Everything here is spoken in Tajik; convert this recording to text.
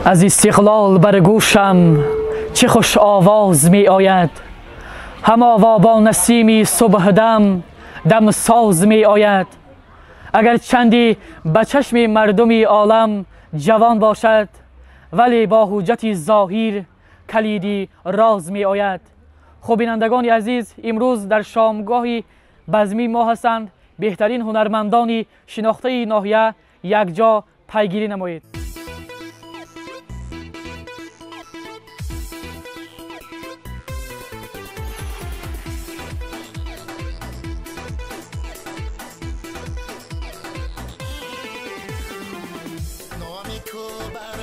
Аз Истиқлол бар гӯшам чӣ хуш овоз меояд, ҳам ово бо насими субҳдам дамсоз меояд. Агар чанде ба чашми мардуми олам ҷавон бошад, вале бо ҳуҷҷати зоҳир калиди роз меояд. Хуб, бинандагони азиз, имрӯз дар шомгоҳи базмии мо ҳастанд беҳтарин ҳунармандони шинохтаи ноҳия. Якҷо пайгирӣ намоед. Номи ту бар